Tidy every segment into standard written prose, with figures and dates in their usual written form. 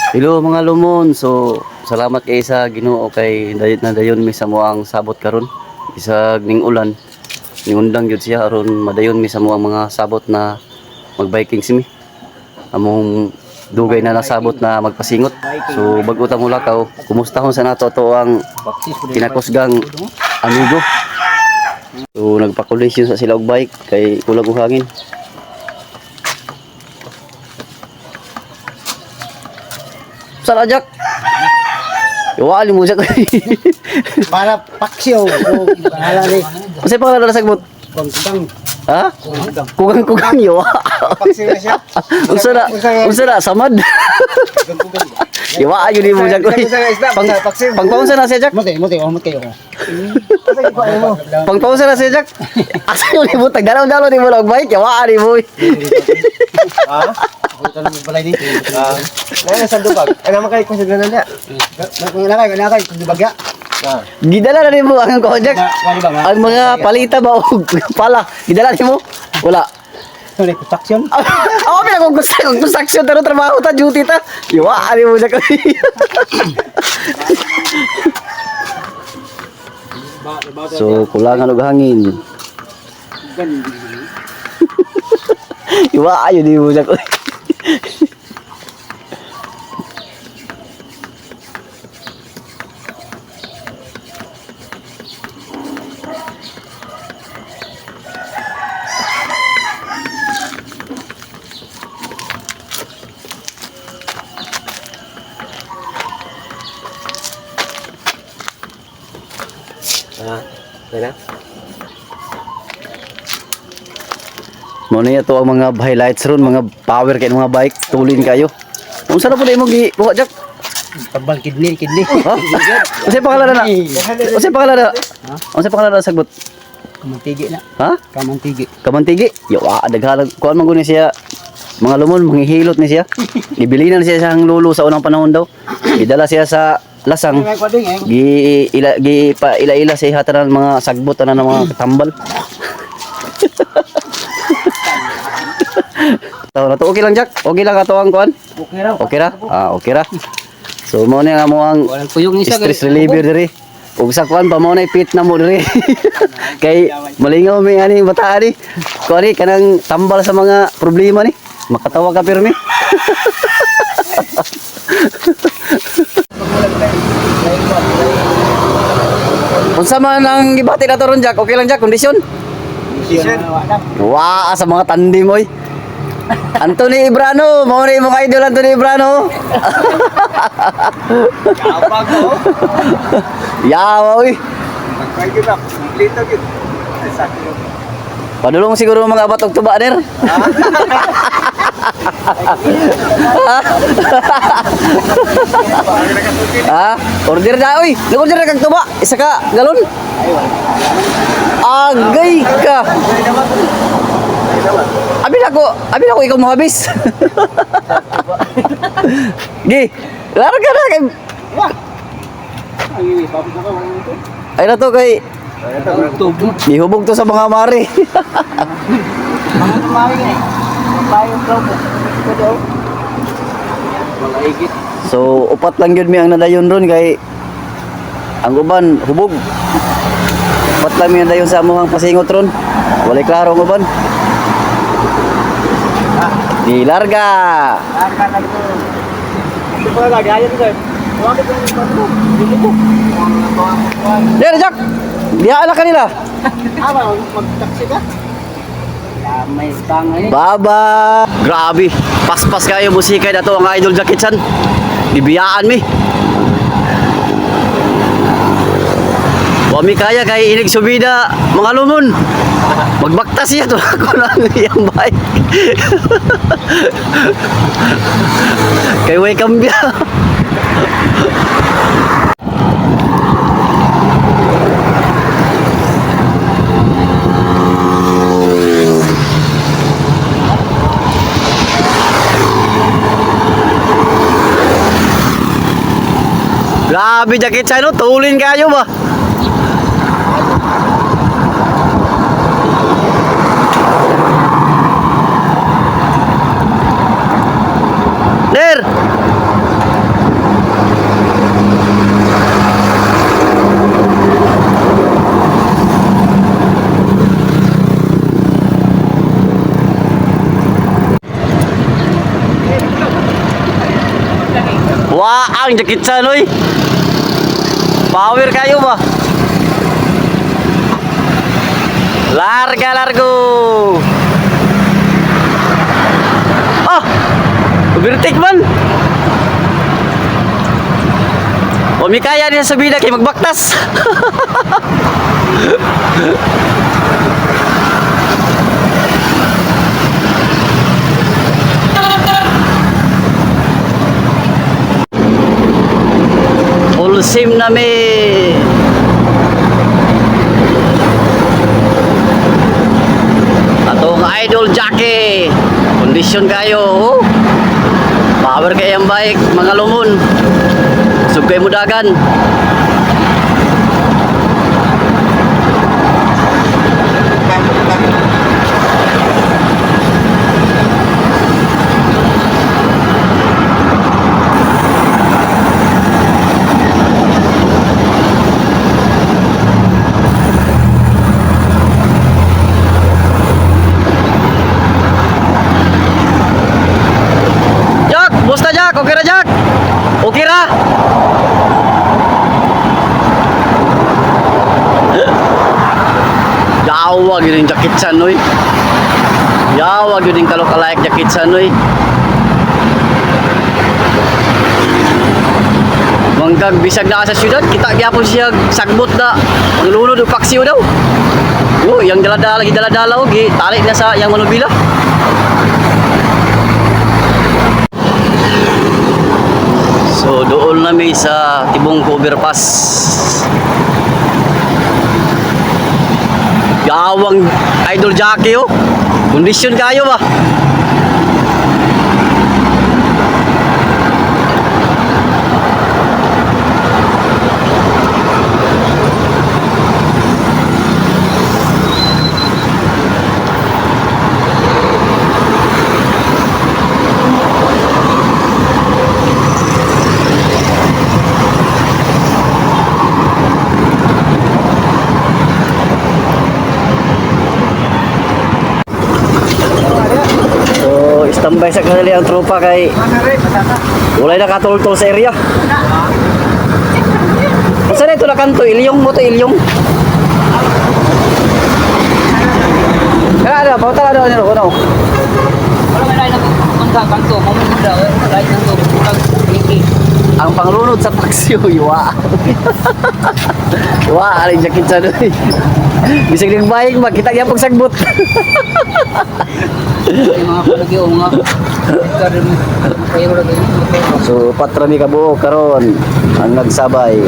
Hello, mga lumon. So salamat kay sa Ginoo kay nadayon mi sa moang sabot karon. Isag ning ulan, niundang gyud siya aron madayon mi sa moang mga sabot na magbiking si mi. Among dugay na nasabot na magpasingot. So bag-o ta mo lakaw, kumusta hon sa nato ato ang kinakusgang amigo. So nagpakulisyon sa sila og bike kay kulang og hangin. Sara, Jack. Iwali mo, Jack. Para paksiw. O, pangalan ni. Kasi pangalan na sagbot. Kung Ha? Kung Kugang-kugang yawa. Paksiw na siya. Unsa na? Unsa na? Samad. Yawa ayun ni mo, Jack. Isda, Pang paksiw. pangpaunsa na siya, Jack. Mute, mute, umot kayo ko. Pangpaunsa na siya, Jack. Asa yun ni mo tagdalaw-dalaw ni mo og bike. Yawa ni mo. Ha? Ako tanong magbalay ni. Ah. Nana sa dubag. Ay naman kay kung sa ganan dia. Nakay, nakay, kung bagya. Ah. Gidala na nimo ang ko, Jack. Wala ba ma? Ang mga palita ba og pala. Gidala nimo? Wala. Sorry, construction. Ako pila kung gusto kung construction pero trabaho ta, duty ta. Yawa ni mo, Jack. So kulangan og hangin. Iwa ayo di mo, Jack. Ah. Okay na. Mo na ito ang mga highlights ron, mga power kay mga bike, tulin kayo. Unsa na po na imong gi buhat, Jack? Pagbal kidney, kidney. Ha? Unsa pangalan na? Unsa pangalan na? Unsa pangalan na sagbot? Kamantigi na. Ha? Kamantigi. Kamantigi. Yawa daghalag kuan man gud ni siya. Mga lumon, manghihilot ni siya. Gibilinan siya sa lulo sa unang panahon daw. Gidala siya sa lasang. Gi ila gi pa ila ila sa iha tanan mga sagbot tanan ng mga tambal. Tawo na to, okay lang, Jack. Okay lang ato ang kuan. Okay raw. Okay ra? Ah, okay ra. So mo ni ang amo ang Walang kuyog ni isa. stress reliever diri. Ug sa kuan pa mo na pit na mo diri. Kay malingaw mi ani bata ani. Kuan ni kanang tambal sa mga problema ni. Makatawa ka pirmi. Unsa man ang gibati nato ron, Jack? Okay lang, Jack, kondisyon? Waa sa mga tandim oy. Anthony Ibrano, mao ni imong idol Anthony Ibrano. Kapag ko. Yawa oy. Magkay gid ba? Kompleto gid. Ay sakto. Padulong siguro mga abat og tuba ner. Ha? Order na oy. Nag-order na kag tuba. Isa ka galon. Agay ka. Abi na ako ikaw mohabis. Gi, larga na kay ay na to kay gihubog to sa mga mare. Mga tumawag eh. Pabayong daw po. Ito daw. Mga igit. So upat lang yun mi ang nadayon ron kay ang uban hubog. Upat lang mi ang nadayon sa amuhang pasingot ron. Walay klaro ang uban. Di larga. Larga na ito. Ito pa lagi. Ayaw ko. Bakit ang ito? Dili ko. Diyan, Jack. Diha na kanila. Ah, mag-taxi ka? May tanga eh. Baba. Grabe. Paspas kayo musika na to ang idol Jackie Chan. Gibiyaan mi. Wa mi kaya kay inig subida mga lumon. Magbakta siya to ako lang iyang bike. Kay way kambya. Grabe, Jackie Chan, no? Tulin kayo ba? Der! Wa ang Jackie Chan oy. Power kayo ba? Larga largo. Ah! Overtake man. Umikaya niya sa bida kay magbaktas. Full sim na mi. Atong idol Jackie. Kondisyon kayo. Oh. Power kay ang bike, mga lumon. Sugkay mo dagan. Jack, musta Jack? Okay ra Jack? Okay ra? Yawa gyud yung jacket sa noy. Yawa gyud yung kalokalaik jacket sa noy. Mangkag bisag na ka sa syudad, kita gyapon siya sagbot na panglunod og paksiw daw. Yo, yang dala-dala gidala-dala og tali na sa yang manubila. So doon na sa Tibong Overpass. Gawang Idol Jackie oh. Kondisyon kayo ba? So standby sa kanila ang tropa kay walay nakatultol sa area. Unsa na ito na kanto? Ilyong mo to, ilyong. Kaya ano, pauta na doon, ano? Wala may lain ang kanto, mo daw, lain ng to, kag iki. Ang panglunod sa paksiw, yuwa. Yuwa, alin jacket sa doon. Bisag ng bayig, makita niya pagsagbot. Yung mga palagi o mga kayo ra ganyan. So, patrami kabuo karon ang nagsabay.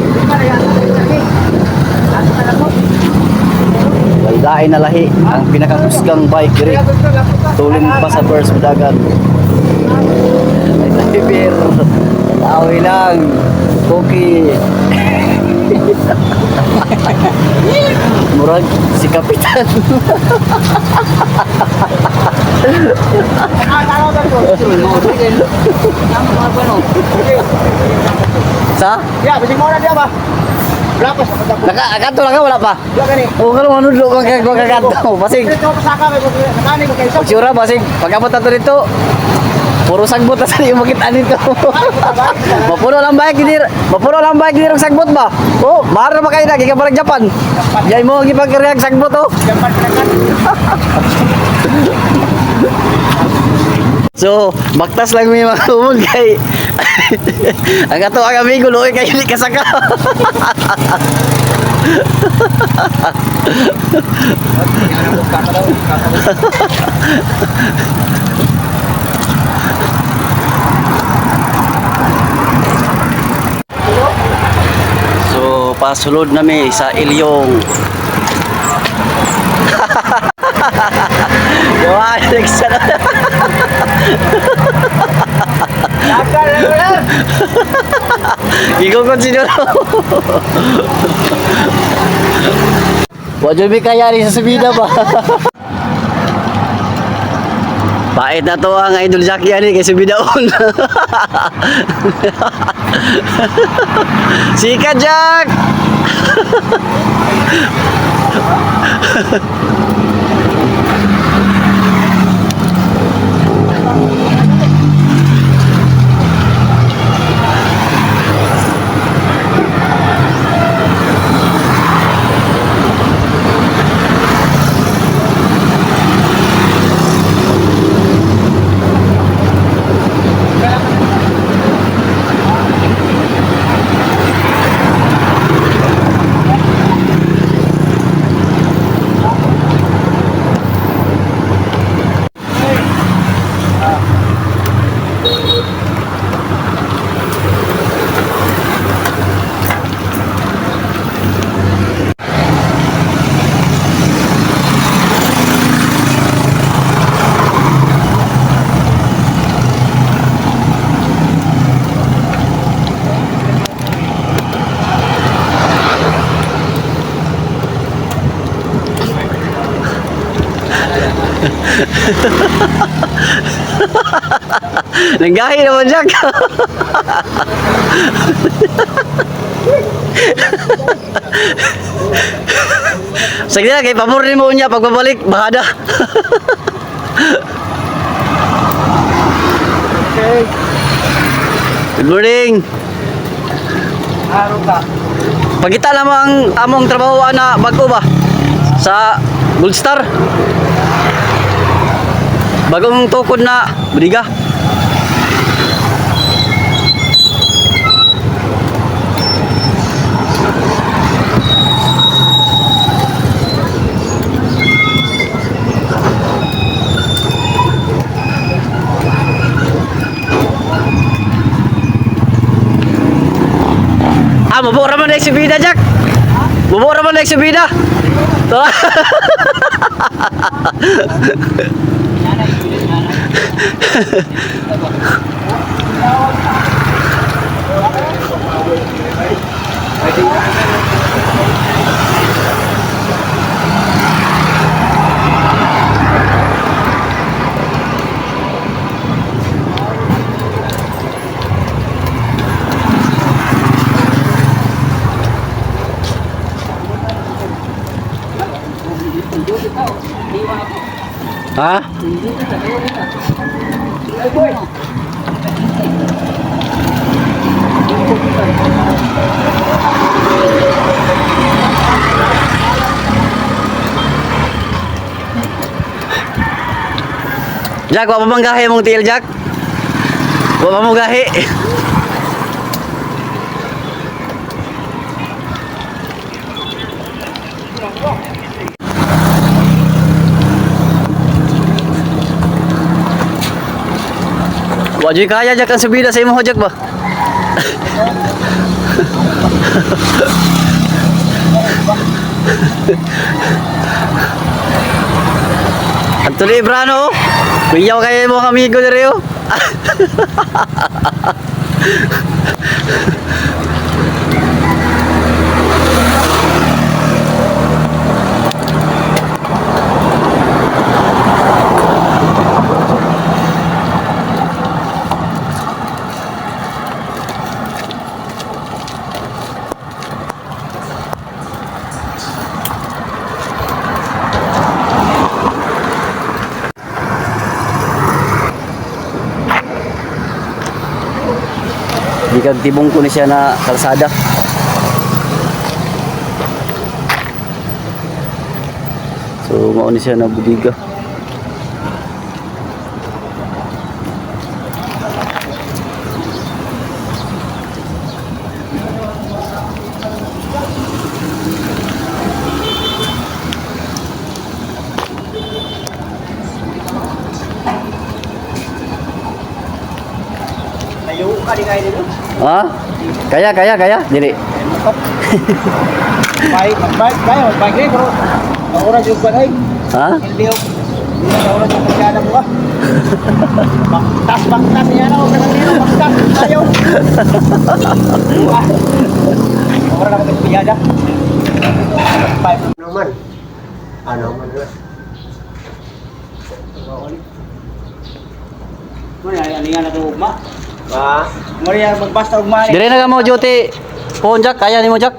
Waldain na lahi ang pinakakusgang bike diri. Tulin pa sa first dagat. Ay, driver. Awi lang. Cookie. Murag si Kapitan. Sa? Ya, bisig mo na diya ba? Wala pa sa pagdapo. Naka, kanto lang ka, wala pa. Wala gani. Oo, karon ano do kag kanto. Basig. Dito ko saka kay nakani ko kay isa. Pagsura, basig. Pag-abot na to dito, puro sagbot na sa iyo makita nito. Mapuno lang bike diri. Mapuno lang bike diri og sagbot ba? Oh, mahal na ba kayo na gikan pa Japan. Yay mo gipagkarehag sagbot oh. Japan ka. So, baktas lang may mga umon kay ang ato ang amigo luoy kay hindi kasaka. So, pasulod nami sa Ilyong. Gawa, nagsara. Ikaw konsidero. Wa jud mi kaya ni sa subida ba? Pait na to ang Idol Jackie ani kay subidaon. Sika Jack. Nanggahi naman, Jack. Sige na, kay pabor ni mo niya pagbabalik, bahada. Okay. Good morning. Araw ka. Pagita lamang among trabaho ana bago ba sa Gold Star. Bagong tukod na briga. Ah, mabuo raman na eksibida, Jack. Mabuo raman na eksibida. Ha? Jack, wa pa bang gahi mong tiil, Jack? Wa pa mo gahi? Wa jud kaya Jack ang subida sa imo Jack ba? Anthony Brano, kuyaw kayo mo amigo diri oh. Gikan tibong ko ni siya na kalsada. So mao ni siya na budiga. Layo ka di kayo dito. Ha? Kaya kaya kaya dili. Bike, bike, kaya bike rin pero oras yung kwan ay. Ha? Hindi ako. Oras yung kagana mo ka. Baktas, baktas niya na. Huwag ka nang dito, baktas. Ayaw. Oras na kami piyada. Five. Ano man? Ano man na? Muna, ano yan na ito ugma? Ha? Muna yan, magbasta ugma ni. Dire na ka mo duty. Pohon Jack, kaya nimo Jack?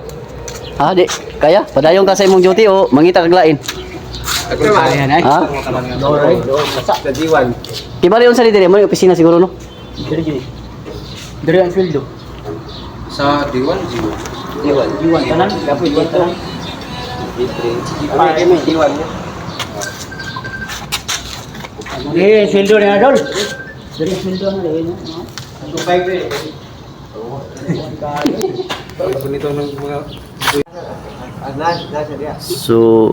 Ha, di. Kaya padayon ka sa imong duty o mangita kag lain. Ha? No, no. Sa diwan. Kibali unsa ni dire mo ni opisina siguro no. Dire, dire. Dire ang sweldo. Sa Diwan, Diwan. Diwan. Iwan tanan, dapat iwan tanan. Ano yung diwan niya? Eh, sweldo ni Adol. Dire sweldo na rin. Bike rin. Bonito ng mga Nasa diya. So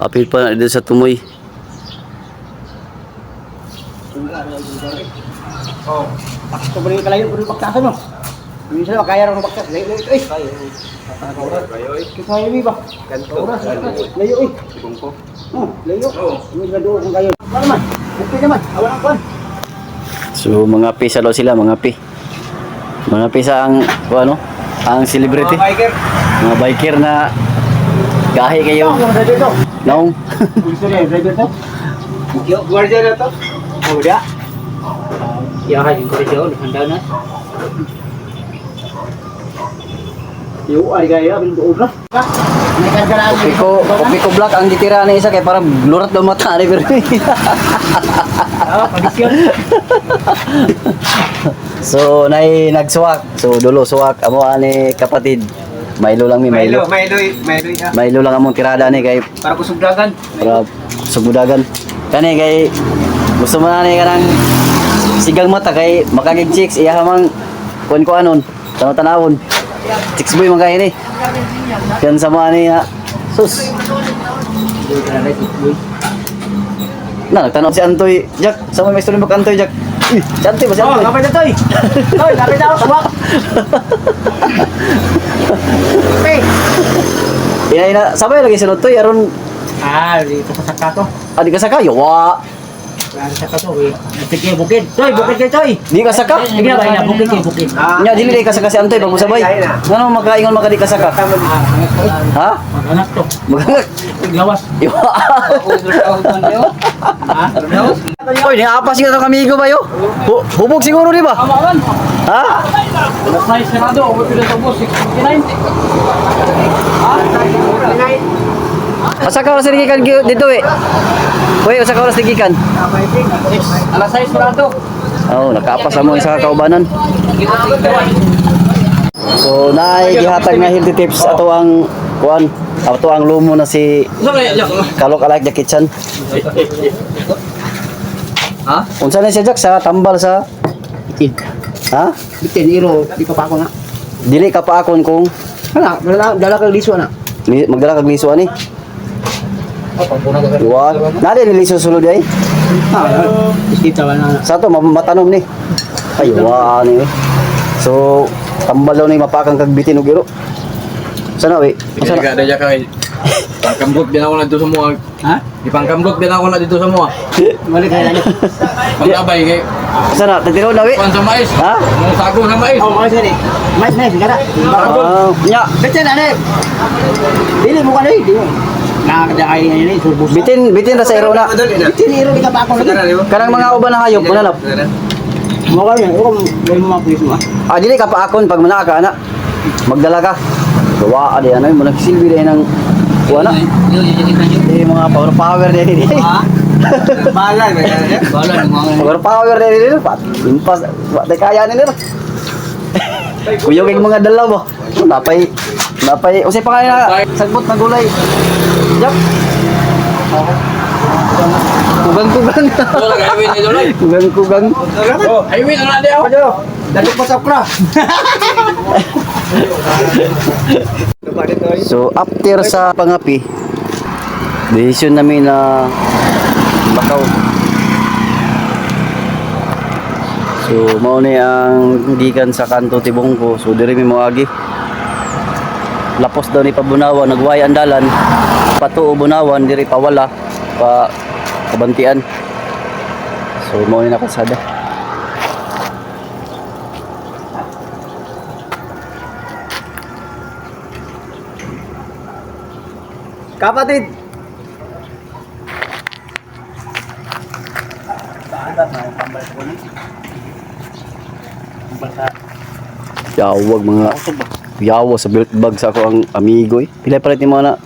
apil pa na dito sa tumoy. Oh, takto ba rin kalayo pero baktasan no. Hindi sila kaya ra baktas. Layo layo eh. Kayo eh. Kaya mi ba? Ganto. Oras layo eh. Bungko. Oh, layo. Hindi sila doon kung kayo. Wala naman. Okay naman. Awan ang kwan. So mga pi sa daw sila, mga pi. Mga pi sa ang kung ano, ang celebrity, Mga biker. mga biker na gahi kayo. Ang driver to. Naong. Gusto niya driver to. Guardia na to. Oh, da. Ya, yung koryo, handa na. Yo, ay gaya, bilog obra. May kargaraan. Kopiko, kopiko black ang gitira ni isa kay para lurat daw mata ni pero. Ah, kondisyon. So nay nagsuwak. So dulo suwak amo ani kapatid. Milo lang mi Milo, Milo. Milo, Milo ya. Milo lang among tirada ni kay Para kusugdagan. para sugudagan. Kani kay gusto mo na ni kanang sigang mata kay makagig chicks iya hamang kuan ko anon tanaw tanawon. Chicks boy man kay ni. Yan sa mga ni ha. Sus. Na nagtanaw si Antoy Jack. Sa mga may mo Antoy Jack. Uy, si Antoy ba si Oh, Antoy? kapit na toy. Toy, kapit na ako, suwak. Hey. Ina ina sabay lagi sunod toy aron Ah, dito sa sakato. adi ka saka yawa. Wala sa sakato, eh. Sige, bukid. Toy, bukid kay toy. Di ka saka. Sige na ba, ina, bukid kay bukid. Nya dili di ka saka si Antoy pag musabay. Ngano makaingon maka di ka saka? Ha? Maganas to. Magangak. Gawas. Yawa. Ha? Oy, niapas nga tong amigo ba yo? Hubog siguro di ba? Ha? Alas 6 sarado, umot pila sa ubos, 6:49. Asa ka oras gikan dito eh? Uy, asa ka oras gikan? Alas 6 sarado. Oh, nakaapas amo isa ka kaubanan. So, naay gihatag nga healthy tips ato ang kuan, ato ang lumo na si Kalok alike Jackie Chan. Ha? Unsa na siya Jack sa tambal sa Bitin. ha? Bitin, iro. Di pa pa ako na. Dili ka pa akon kung Wala, dala, dala kang liso na. Magdala kag liso ani. Wa, nadi ni liso sulod ay. Ah, dito wala na. Sa to matanom ni. Ay wa ni. So tambal daw ni mapakang kag bitin og iro. Sana we. Sana. Sige, kada kay pangkamgot din ako na dito sa mua. Ha? Ipangkamgot din ako na dito sa mua. Wala kaya lang. Pangabay kay Sana tagtiro na we. kuan sa mais. Ha? Mga sago sa mais. Oh, mais ni. Mais na, sigara. Ah, nya. Bitin na ni. Dili mo ka na, di mo. Nakakadaay nga yun, surbos. Bitin bitin ra sa iro na. Bitin, iro, di ka pa ako lagi. Kanang mga uban na hayop muna na. Mo ka yun, ikaw, may mga pulis mo ah. Ah, dili ka pa akon pag manaa ka ana. Magdala ka. Gawa adi ano mo nagsilbi dai ng kuha na. Eh, mga power power dai ni. Balan, Power power dai ni. Pat impas wa tay kaya ni nila. Kuyo kay mga dalaw ba. Napay napay usay pa kaya sagbot na gulay. Jap. Kugang-kugang. Wala highway na dito. Kugang-kugang. Highway na na di ako. Dadok pa sa okra. So after sa pangapi, decision namin na Bakaw. So mao ni ang gikan sa kanto Tibungko. So diri mi moagi. Lapos daw ni Pabunawan, nagway ang dalan. Patuo Bunawan diri pawala pa kabantian. So mao ni nakasada. Kapatid. Yawag mga yawa sa belt bag sa ako ang amigo eh. Pila palit ni mo na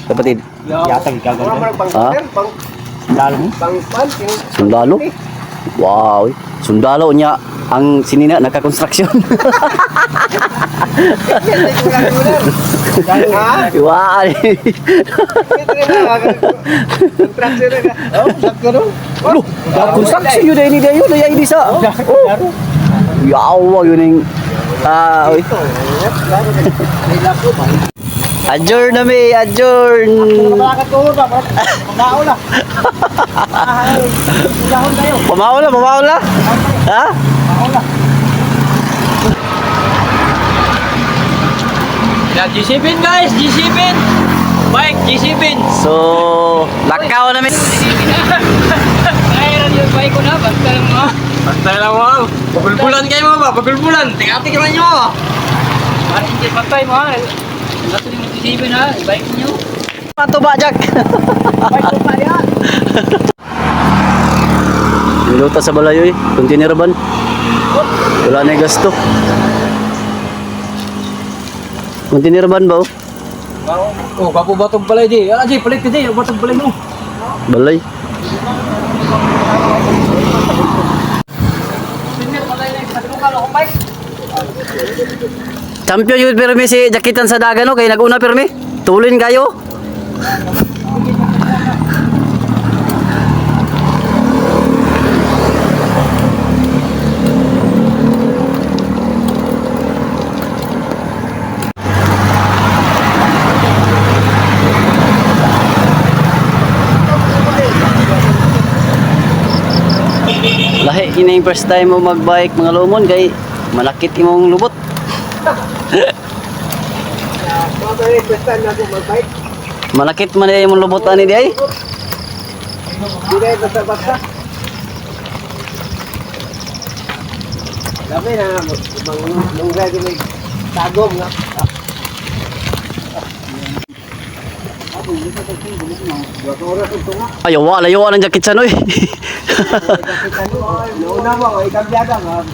kapatid? Yatag ikaw Wala ganito. pang Ha? pang Lalo mo. pang pan. Sundalo? Wow. Eh. Sundalo niya ang sinina naka-construction. Ha? Wow. Contraction na. Oh, sakto no. Lo, construction yun ini dia yun ay di sa. Oh. Yawa yun yung ah, oy. Adjourn na mi, adjourn. Malakad ko ba? Pagkao na. Dahon tayo. Pamaon na, pamaon na. Ha? Pamaon na. Ya G7 guys, G7. Bike G7. So, lakaw na mi. Ay, radio bike ko na basta lang mo. Basta lang mo. Pagulbulan kayo mo ba? Pagulbulan. Tingati ka nyo. Parang hindi patay mo ha. Nato ni mo G7 ha, bike niyo. Pato ba, Jack? Bike ko pa yan. Niluta sa balayoy, container ban. Wala na yung gasto. Container ban ba oh? Oh, kapo batong balay di. Ah, di palit di, batong balay mo. Balay. Champion yun pirmi si Jakitan sa dagan no, kay naguna pirmi. Tulin kayo. Lahi kini yung first time mo magbike mga lumon kay malakit imong lubot. First time na ako mag-bike. Malakit man ay imong lubot ani di ay. Hindi na basta-basta. Dami na, manglunggay din may tagom nga. Ay, wa layo ang jacket sa noy. Nauna mo, ikambyada nga.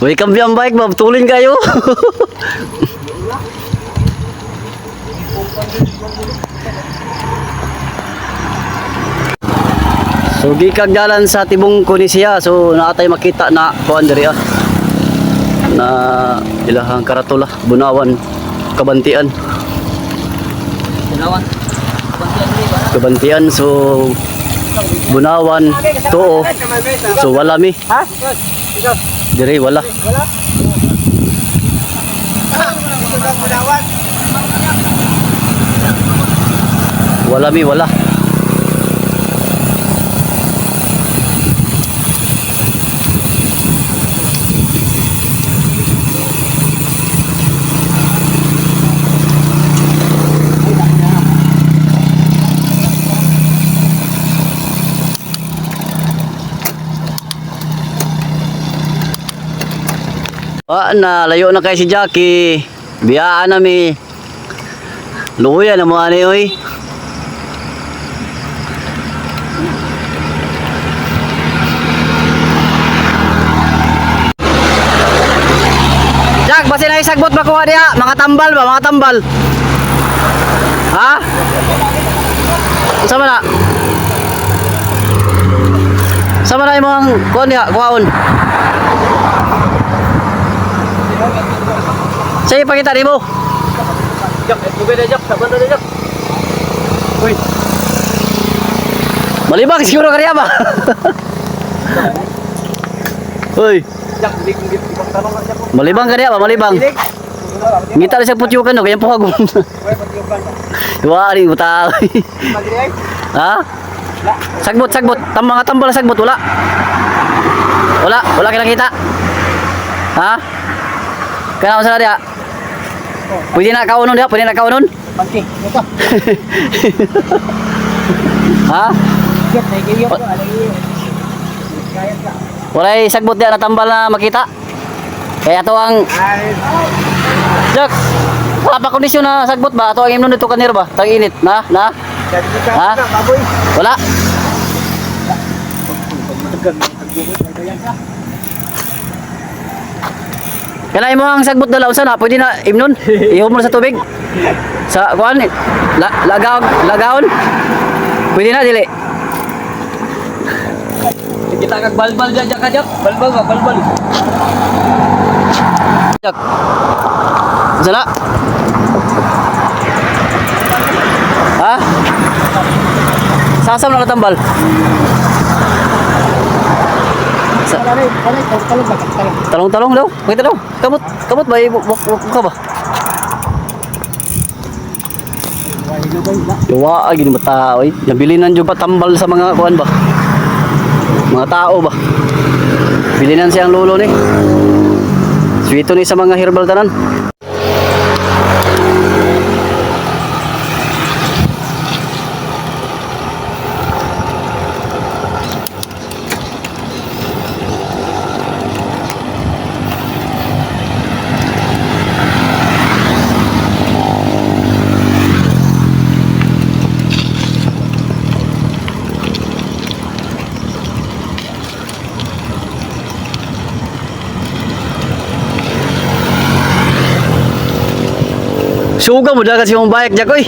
Uy, kambi ang bike ba? Tulin kayo. So gikag dalan sa tibong ko ni siya. So naatay makita na kuan diri ah. Na ilahang karatula, Bunawan, Kabantian. Bunawan. Bantian di ba? Kabantian so Bunawan, Tuo. So wala mi. Ha? Diri wala. Wala mi, wala. Ah, na layo na kay si Jackie. Biyaan na mi. Luya na mo ani oy. Jack, basta na isagbot makuha diha. Mga tambal ba, mga tambal. Ha? Unsa man na? Unsa man na imong kuan diha, kuhaon? Sige, pakita nimo. Jack, tubig na Jack, saban na Jack. Uy. Malibang siguro kariya ba? Uy, Jack, hindi ko ibang tanong lang Jack. malibang kariya ba? Malibang. Ngita rin sa putyukan no, kaya puhagon. Wa rin buta. Ha? Sagbot, sagbot. Tam mga tambal sagbot wala. Wala, wala kita kita. Ha? Kaya sa diha. Pwede na kaunon diha, pwede na kaunon. Pangki, ito. Ha? Jack, nagiiyak ko, alay. Kaya ka. Walay sagbot diha na tambal na makita. Kaya to ang Jack. Wala pa kondisyon na sagbot ba? Ato ang imnon dito kanir ba? Tag init na, na. Ha? Wala. Kana imo ang sagbot dala unsa na pwede na imnon. Ihom mo na sa tubig. Sa kuan la, lagaw lagaon. Pwede na dili. Kita kag balbal dyan Jack, Jack. Balbal ba, balbal. Jack. Unsa na? Ha? Sasam na natambal. Sa Talong, talong, talong, talong. talong-talong daw. Pakita daw. Kamot, kamot ba? Buk ka ba? Yawa ay gini mata oy. Nabilinan jud pa tambal sa mga kuan ba. Mga tao ba. Bilinan siyang lolo ni. Sweeto ni sa mga herbal tanan. Suga mo dagat si mong bayak Jack oy.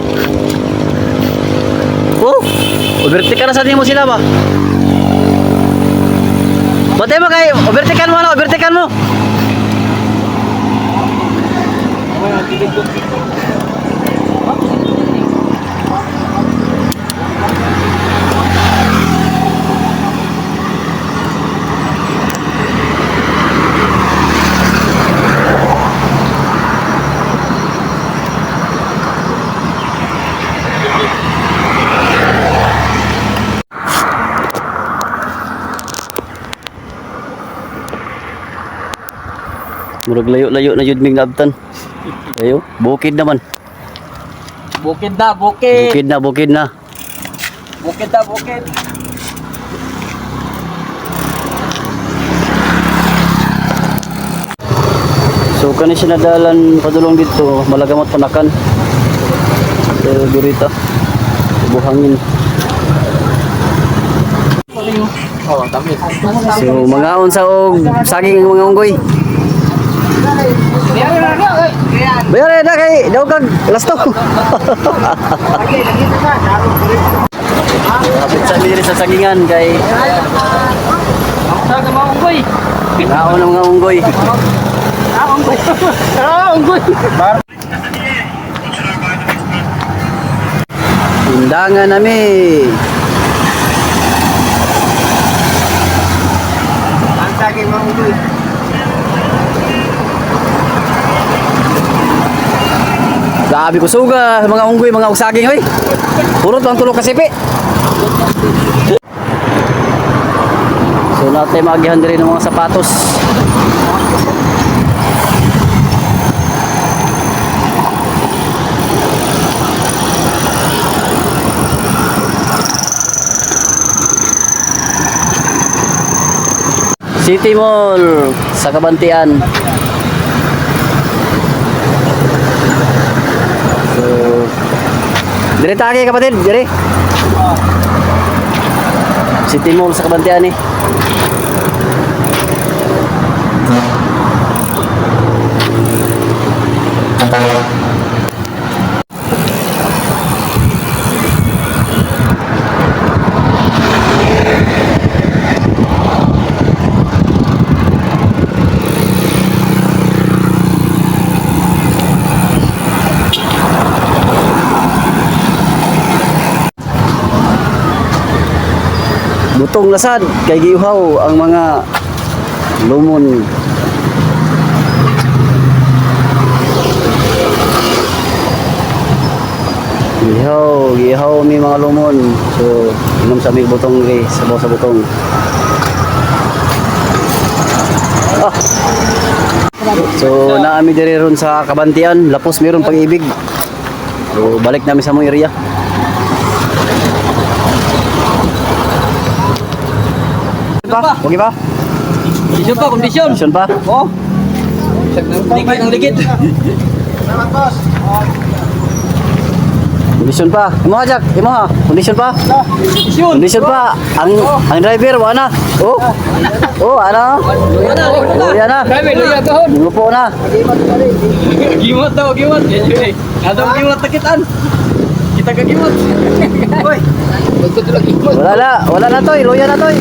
Oh, overtake ka na sa nimo sila ba? Batay mo kay overtake mo na, overtake mo. Murag layo-layo na jud mig naabtan. Ayo, bukid naman. Bukid na, bukid. Bukid na, bukid na. Bukid na, bukid. So kani siya nadalan padulong dito, Malagamot Panakan. So durita. Buhangin. Oh, dami. So mangaon sa og saging ang mga unggoy. Bayar na kay daw kag lasto. Kapit sa diri sa sagingan kay Sa mga unggoy. mangaon ang mga unggoy. Ah, unggoy. Ah, unggoy. Undangan nami. Ang saging mga ulo. Grabe ko suga, mga unggoy, mga usaging hoy. Puro lang tulog kasipi. So natin magihan diri ng mga sapatos. City Mall sa Kabantian. So, dire tage kapatid, dire. City Mall sa Kabantian eh. Butong lasad kay giuhaw ang mga lumon. Gihaw, gihaw mi mga lumon. So, inom sa mig butong ri, sabaw sa butong. Ah. So, naami diri ron sa Kabantian, lapos meron pag-ibig. So, balik namin sa mong area. Pa? Okay pa? Kondisyon pa, kondisyon. Kondisyon pa? Oh. Ligid ang ligid. Salamat, boss. Kondisyon pa. Imo ha, Jack. Imo ha. Kondisyon pa. Kondisyon. Kondisyon pa. Ang driver wala na. Oh. Oh, ana. Wala na, Luya na. Driver, luya kahon. Lupo na. Gimat daw, gimat. Adong gimat takitan. Kita ka gimat. Hoy. Wala na, wala na toy, luya na toy.